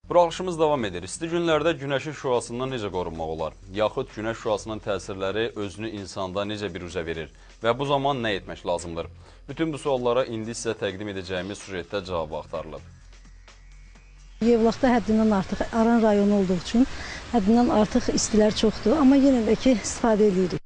Buraxılışımız davam edir. İsti günlərdə günəşin şüasından necə qorunmaq olar? Yaxud günəş şüasının təsirləri özünü insanda necə biruzə verir? Və bu zaman nə etmək lazımdır? Bütün bu suallara indi sizə təqdim edəcəyimiz süjetdə cavabı axtarılıb. Yevlaxda həddindən artıq Aran rayonu olduğu üçün həddindən artıq istilər çoxdur, amma yenə də ki istifadə edirik.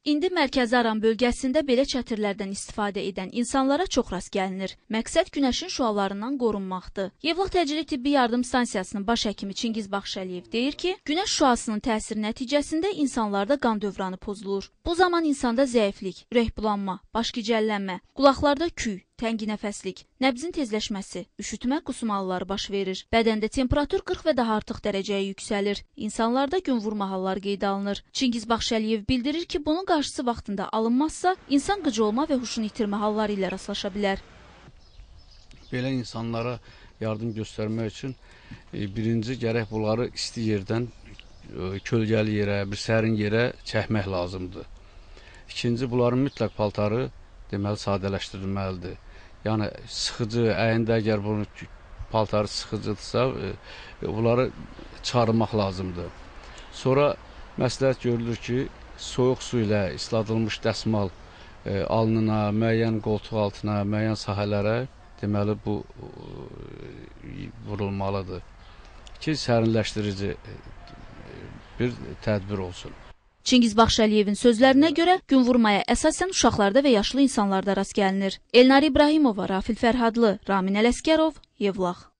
İndi Mərkəzi Aran bölgəsində belə çətirlərdən istifadə edən insanlara çox rast gəlinir. Məqsəd günəşin şüalarından qorunmaqdır. Yevlax Təcili Tibbi Yardım Stansiyasının baş həkimi Çingiz Baxşəliyev deyir ki, günəş şüasının təsiri nəticəsində insanlarda qan dövranı pozulur. Bu zaman insanda zəiflik, ürək bulanma, baş gicəllənmə, qulaqlarda küy, təngi nəfəslik, nəbzin tezləşməsi, üşütmə, qusma halları baş verir. Bədəndə temperatur 40 və daha artıq dərəcəyə yüksəlir. İnsanlarda gün vurma halları qeydə alınır. Çingiz Baxşəliyev bildirir ki, bunun qarşısı vaxtında alınmazsa, insan qıcı olma və huşunu itirmə halları ilə rastlaşa bilər. Belə insanlara yardım göstərmək üçün birinci gərək bunları isti yerdən kölgəli yerə, bir sərin yerə çəkmək lazımdır. İkinci, bunların mütləq paltarı deməli sadələşdirilməlidir. Yəni sıxıcı, əyində əgər bunu paltarı sıxıcıdırsa, bunları çıxarmaq lazımdır. Sonra məsləhət görülür ki, soyuq su ilə isladılmış dəsmal alnına, müəyyən qoltuq altına, müəyyən sahələrə deməli bu vurulmalıdır ki, sərinləşdirici bir tədbir olsun. Çingiz Baxşəliyevin sözlərinə görə gün vurmaya əsasən uşaqlarda və yaşlı insanlarda rast gəlinir. Elnarə İbrahimova, Rafil Fərhadlı, Ramin Ələsgərov, Yevlax.